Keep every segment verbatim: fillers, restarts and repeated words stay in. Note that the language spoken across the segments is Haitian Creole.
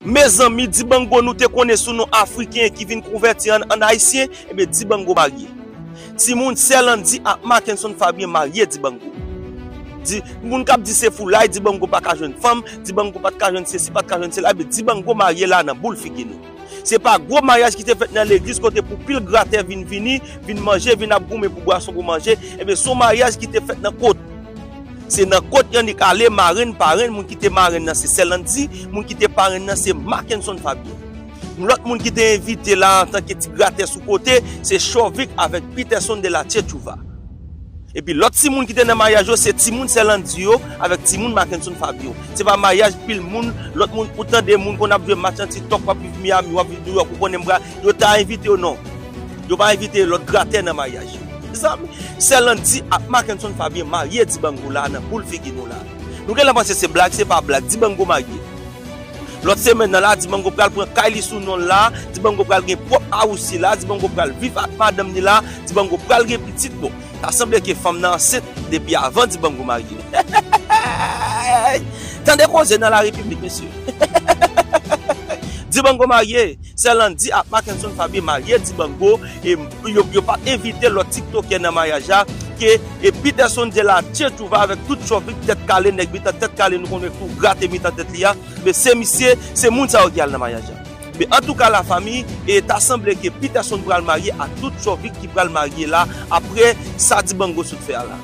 Mezanmi, Dibango nou te konnen sou non Afriken ki vin konvèti an, an Ayisyen, ebyen Dibango marye. Timoun, Sè Landy ak Mackenson Fabien marye Dibango. Di, moun k ap di se foulay, Dibango pa ka jwenn fanm, Dibango pa t ka jwenn sesi, pa t ka jwenn sela, ebyen Dibango marye la nan boul figi nou. Se pa gwo maryaj ki te fèt nan legliz kote pou pil gratè vin vini, vin manje, vin ap goumen pou bwason, pou manje, ebyen se yon maryaj ki te fèt nan kot. Se nan kot Yannick ale, marenn, parenn, moun ki te marenn nan se Sè Landy, moun ki te parenn nan se Mackenson Fabien. Lòt moun ki te envite la antanke ti gratè sou kote, se Chovik avèk Peterson de la Chechuva. Epi lòt timoun ki te nan maryaj yo, se timoun Sè Landy yo avèk timoun Mackenson Fabien. Se pa maryaj pil moun, lòt moun, ou tande moun konn ap jwe match nan TikTok, w ap viv Miami, w ap viv New York, ou konnen m pral, yo ta envite yo, non. Yo pa envite lòt gratè nan maryaj yo. Mezanmi, Sè Landy ak Mackenson Fabien marye Dibango la nan boul figi nou la. Nou genlè panse se blag, se pa blag, Dibango marye. Lòt semèn nan la, Dibango pral pran kay li sou non l la, Dibango pral gen pwòp house li la, Dibango pral viv ak madanm li la, Dibango pral gen pitit. Bon, ta sanble ke fanm nan ansent depi avan Dibango marye. Tande koze nan la repiblik, mesye. Dibango marye, Sè Landy ak Mackenson Fabien marye Dibango, e yo, yo pa t envite lòt tiktokè nan maryaj la, ke e Peterson de la Chechuva avèk tout Chovik tèt kale, nèg mitan tèt kale, nou konnen tou grate mitan tèt li a, men se misye, se moun sa yo ki al nan maryaj la. Men antouka, lafanmi, e ta sanble ke Peterson pral marye ak tout Chovik ki pral marye la, apre sa Dibango sot fè a la.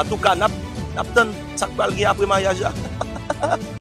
Antouka, n ap, n ap tann sa k pral gen apre maryaj la.